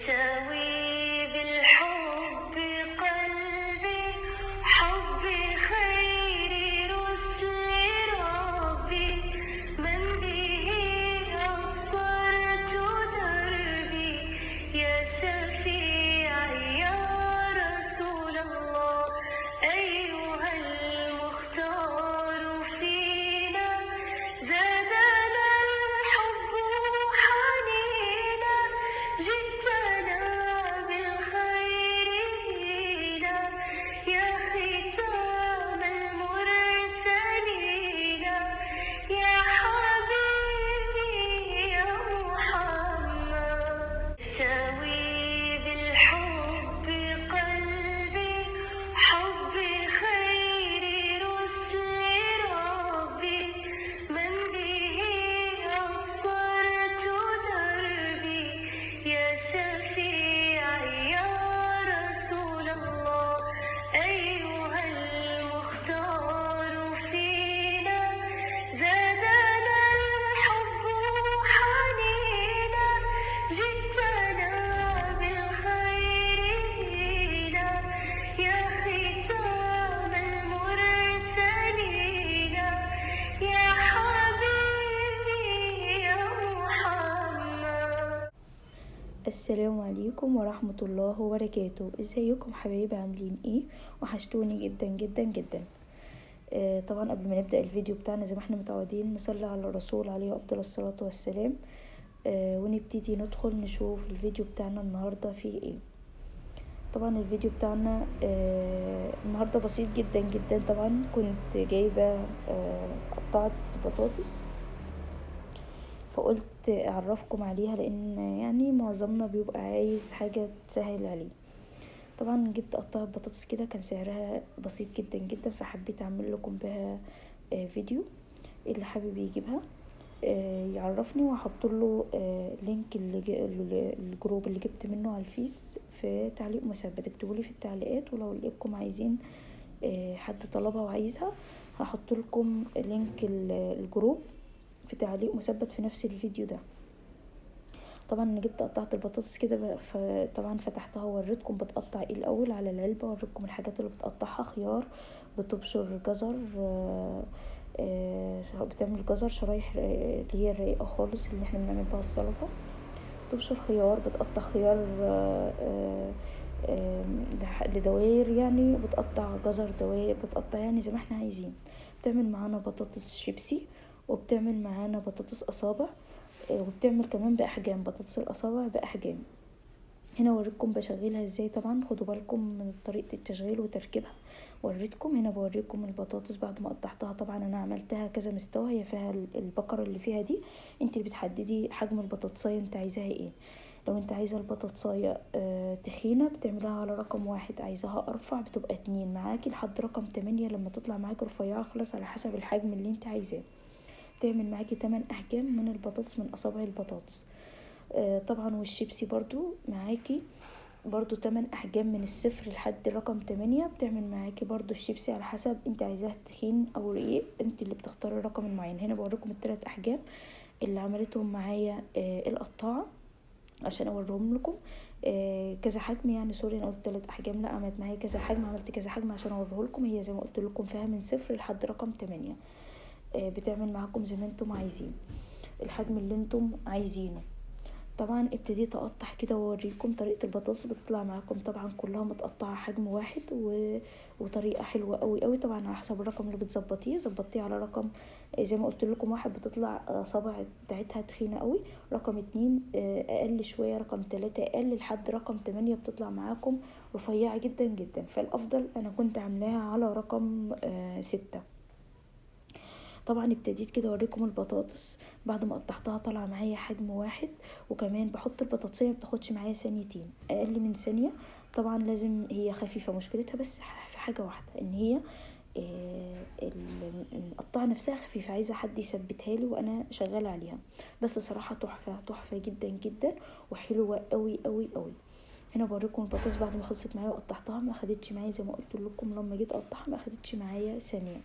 يرتوي بالحب قلبي، حب خير رسل ربي، من به أبصرت دربي، يا شفيعي يا رسول الله، أيها المختار فينا، زادنا الحب حنينا، جئتنا بالخير دينا، يا ختام المرسلين، يا حبيبي يا محمد. يرتوي بالحب قلبي، حب خير رسل ربي، من به أبصرت دربي، يا شفيعي يا رسول الله، أيها المختار فينا، زادنا الحب حنينا، جئتنا بالخير دينا، يا ختام المرسلين، يا حبيبي يا محمد. السلام عليكم ورحمة الله وبركاته. ازيكم حبايبي؟ عاملين ايه؟ وحشتوني جدا جدا جدا. طبعا قبل ما نبدأ الفيديو بتاعنا زي ما احنا متعودين نصلي على الرسول عليه افضل الصلاة والسلام، ونبتدي ندخل نشوف الفيديو بتاعنا النهاردة فيه ايه. طبعا الفيديو بتاعنا النهاردة بسيط جدا جدا. طبعا كنت جايبة قطعت بطاطس، فقلت اعرفكم عليها لان يعني معظمنا بيبقى عايز حاجة تسهل عليه. طبعا جبت قطعة بطاطس كده كان سعرها بسيط جدا جدا، فحبيت اعمل لكم بها فيديو. اللي حابب يجيبها يعرفني وهحط له link ال group اللي جبت منه على الفيس في تعليق مثبت. اكتبوا لي في التعليقات، ولو لقيتكم عايزين حد طلبها وعايزها هحط لكم link ال group في تعليق مثبت في نفس الفيديو ده. طبعا انا جبت قطعت البطاطس كده، طبعا فتحتها ووريتكم بتقطع ايه الاول على العلبه، وريتكم الحاجات اللي بتقطعها: خيار، بتبشر جزر، بتعمل جزر شرايح، اللي هي الرقيقه خالص اللي احنا بنعمل بها السلطه، بتبشر خيار، بتقطع خيار، لدواير يعني، بتقطع جزر دواير، بتقطع يعني زي ما احنا عايزين. بتعمل معانا بطاطس شيبسي، وبتعمل معانا بطاطس اصابع، وبتعمل كمان باحجام بطاطس الاصابع باحجام. هنا اوريكم بشغلها ازاي. طبعا خدوا بالكم من طريقه التشغيل وتركيبها، وريتكم هنا. بوريكم البطاطس بعد ما قطعتها. طبعا انا عملتها كذا مستوى، هي فيها البقرة اللي فيها دي انت اللي بتحددي حجم البطاطسايه انت عايزاها ايه. لو انت عايزه البطاطسايه تخينه بتعملها على رقم 1، عايزاها ارفع بتبقى 2، معاكي لحد رقم 8 لما تطلع معاكي رفيعه خالص على حسب الحجم اللي انت عايزاه. تعمل معاكي 8 احجام من البطاطس، من اصابع البطاطس. طبعا والشيبسي برضو معاكي برضو 8 احجام من الصفر لحد رقم 8. بتعمل معاكي برضو الشيبسي على حسب انت عايزاه تخين او رقيق، انت اللي بتختاري الرقم المعين. هنا بوريكم الثلاث احجام اللي عملتهم معايا القطاعه عشان اوريهم لكم، كذا حجم يعني. sorry انا قلت 3 احجام، لا عملت معايا كذا حجم، عملت كذا حجم عشان اوريه لكم. هي زي ما قلت لكم فيها من 0 لحد رقم 8، بتعمل معاكم زي ما انتم عايزين الحجم اللي انتم عايزينه. طبعا ابتديت اقطع كده واوريكم طريقه البطاطس، بتطلع معاكم طبعا كلها متقطعه حجم واحد وطريقه حلوه قوي قوي. طبعا على حسب الرقم اللي بتظبطيه، ظبطيه على رقم زي ما قلت لكم 1 بتطلع صابع بتاعتها تخينه قوي، رقم 2، اقل شويه، رقم 3 اقل، لحد رقم 8 بتطلع معاكم رفيعه جدا جدا. فالافضل انا كنت عاملاها على رقم 6. طبعا ابتديت كده اوريكم البطاطس بعد ما قطعتها طالعه معايا حجم واحد، وكمان بحط البطاطسيه ما بتاخدش معايا ثانيتين، اقل من ثانيه. طبعا لازم هي خفيفه، مشكلتها بس في حاجه واحده ان هي المقطعه نفسها خفيفه، عايزه حد يثبتها لي وانا شغاله عليها. بس صراحه تحفه تحفه جدا جدا وحلوه قوي قوي قوي. هنا بوريكم البطاطس بعد ما خلصت معايا وقطعتها، ما خدتش معايا زي ما قلت لكم لما جيت اقطعها ما خدتش معايا ثانيه.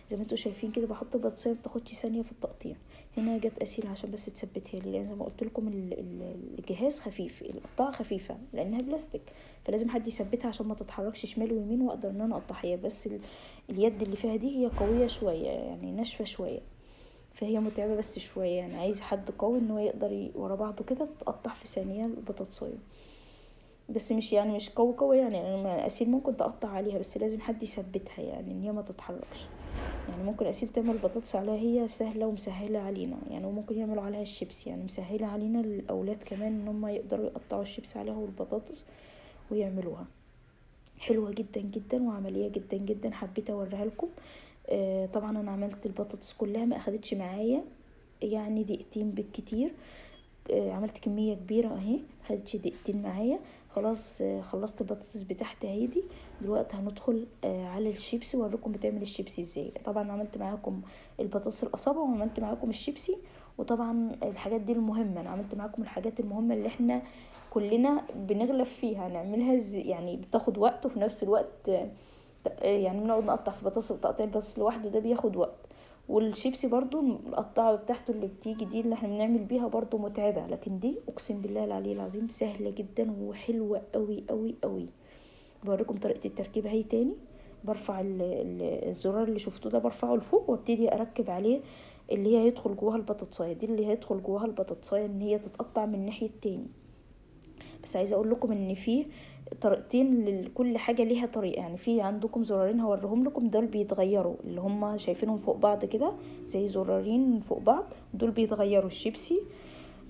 زي ما انتوا شايفين كده بحط البطاطسيه، ما بتاخدش ثانية في التقطيع. هنا جت اسيل عشان بس تثبتها لي، لان زي ما قلت لكم الجهاز خفيف، القطاعه خفيفة لانها بلاستيك، فلازم حد يثبتها عشان ما تتحركش شمال ويمين واقدر ان انا اقطعها. بس اليد اللي فيها دي هي قوية شوية، يعني ناشفة شوية، فهي متعبة بس شوية، يعني عايز حد قوي ان هو يقدر ورا بعضه كده تقطع في ثانية البطاطسايه. بس مش يعني مش قوي قوي يعني، اسيل ممكن تقطع عليها، بس لازم حد يثبتها يعني ان هي ما تتحركش. يعني ممكن اسيل تعمل بطاطس عليها، هي سهلة ومسهله علينا يعني، وممكن يعملوا عليها الشيبس، يعني مسهلة علينا الاولاد كمان ان هم يقدروا يقطعوا الشيبس عليها والبطاطس ويعملوها. حلوة جدا جدا وعملية جدا جدا، حبيت اوريها لكم. طبعا انا عملت البطاطس كلها، ما اخدتش معايا يعني دقيقتين بالكتير، عملت كمية كبيرة اهي، ما خدتش دقيقتين معايا. خلاص خلصت البطاطس بتاعتي اهي دي. دلوقتي هندخل على الشيبسي واوريكم بتعمل الشيبسي ازاي. طبعا عملت معاكم البطاطس الاصابع وعملت معاكم الشيبسي، وطبعا الحاجات دي المهمة، انا عملت معاكم الحاجات المهمة اللي احنا كلنا بنغلب فيها نعملها يعني بتاخد وقت، وفي نفس الوقت يعني بنقعد نقطع في بطاطس، وتقطيع البطاطس لوحده ده بياخد وقت، والشيبسي برضو القطعة بتاعته اللي بتيجي دي اللي احنا بنعمل بيها برضو متعبة، لكن دي اقسم بالله العلي العظيم سهلة جدا وحلوة قوي قوي قوي. بوريكم طريقة التركيب اهي تاني. برفع الزرار اللي شفتوه ده برفعه لفوق، وابتدي اركب عليه اللي هي هيدخل جواها البطاطساية دي، اللي هيدخل جواها البطاطساية ان هي تتقطع من ناحية تاني. بس عايزة اقول لكم ان في طريقتين لكل حاجة ليها طريقة، يعني في عندكم زرارين هوريهم لكم، دول بيتغيروا اللي هم شايفينهم فوق بعض كده زي زرارين فوق بعض، دول بيتغيروا. الشيبسي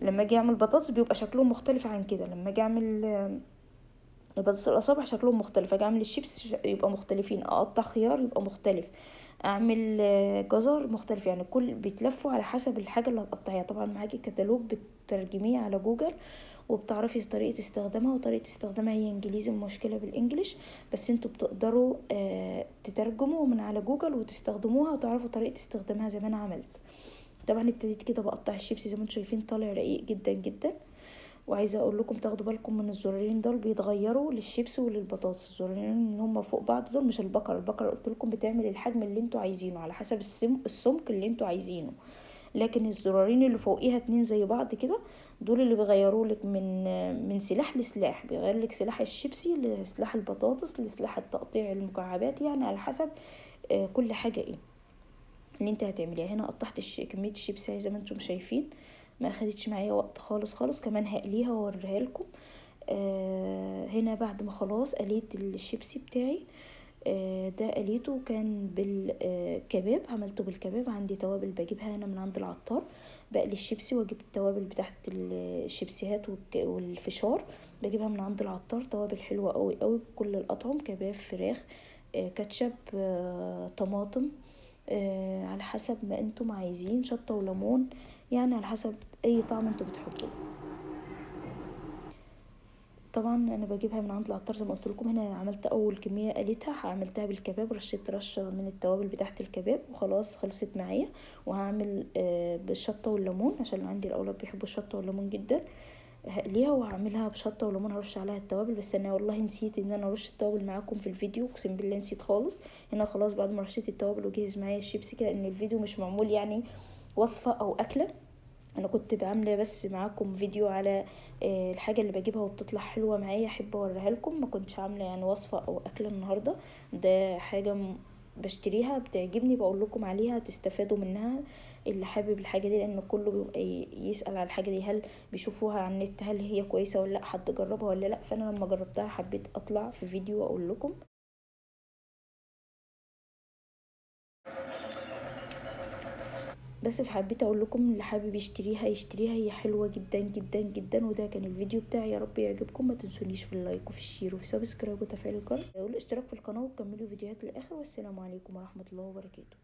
لما اجي اعمل بطاطس بيبقى شكلهم مختلف عن كده، لما اجي اعمل البطاطس الاصابع شكلهم مختلف، اجي اعمل الشيبس يبقى مختلفين، اقطع خيار يبقى مختلف، اعمل جزر مختلف، يعني كل بيتلفوا على حسب الحاجة اللي هتقطعيها. طبعا معاكي كتالوج بتترجميه على جوجل وبتعرفي طريقة استخدامها، وطريقة استخدامها هي انجليزي، المشكلة بال English، بس انتوا بتقدروا تترجموا من على جوجل وتستخدموها وتعرفوا طريقة استخدامها زي ما انا عملت. طبعا ابتديت كده بقطع الشيبسي زي ما انتوا شايفين طالع رقيق جدا جدا. وعايزه اقول لكم تاخدوا بالكم من الزرارين دول بيتغيروا للشيبس وللبطاطس، الزرارين اللي هم فوق بعض دول مش البقرة، البقرة قلت لكم بتعمل الحجم اللي انتوا عايزينه على حسب السمك اللي انتوا عايزينه، لكن الزرارين اللي فوقيها اتنين زي بعض كده دول اللي بيغيروا لك من سلاح لسلاح، بيغير لك سلاح الشيبسي لسلاح البطاطس لسلاح التقطيع المكعبات، يعني على حسب كل حاجة ايه اللي انت هتعمليها. هنا قطعت كمية الشيبسي زي ما انتم شايفين، ما اخدتش معايا وقت خالص خالص، كمان هقليها واوريها لكم. هنا بعد ما خلاص قليت الشيبسي بتاعي، ده قليته كان بالكباب، عملته بالكباب. عندي توابل بجيبها انا من عند العطار، بقلي الشيبسي واجيب التوابل بتاعت الشيبسيهات والفشار، بجيبها من عند العطار، توابل حلوة قوي قوي بكل الاطعم، كباب، فراخ، كاتشب، طماطم، على حسب ما انتم عايزين، شطه وليمون، يعني على حسب اي طعم انتم بتحبوه. طبعا انا بجيبها من عند العطار زي ما قلت لكم. هنا عملت اول كمية قليتها، عملتها بالكباب، رشيت رشه من التوابل بتاعه الكباب وخلاص خلصت معايا. وهعمل بالشطه والليمون عشان عندي الاولاد بيحبوا الشطه والليمون جدا، هقليها وهعملها بشطه وليمون، هرش عليها التوابل. بس انا والله نسيت ان انا ارش التوابل معاكم في الفيديو، اقسم بالله نسيت خالص. هنا خلاص بعد ما رشيت التوابل وجهز معايا الشيبسي كده، ان الفيديو مش معمول يعني وصفه او اكله، انا كنت بعمله بس معاكم فيديو على الحاجة اللي بجيبها وبتطلع حلوة معايا، احب اوريها لكم. ما كنتش عامله يعني وصفه او اكله النهارده، ده حاجة بشتريها بتعجبني بقول لكم عليها تستفادوا منها اللي حابب الحاجة دي، لان كله بيبقى يسال على الحاجة دي، هل بيشوفوها على النت، هل هي كويسة ولا لا، حد جربها ولا لا. فانا لما جربتها حبيت اطلع في فيديو واقول لكم. بس فحبيت اقول لكم اللي حابب يشتريها يشتريها، هي حلوة جدا جدا جدا. وده كان الفيديو بتاعي، يا رب يعجبكم. ما تنسونيش في ال like وفي ال share وفي subscribe وتفعيل الجرس والاشتراك في القناة، وتكملوا فيديوهات للاخر. والسلام عليكم ورحمة الله وبركاته.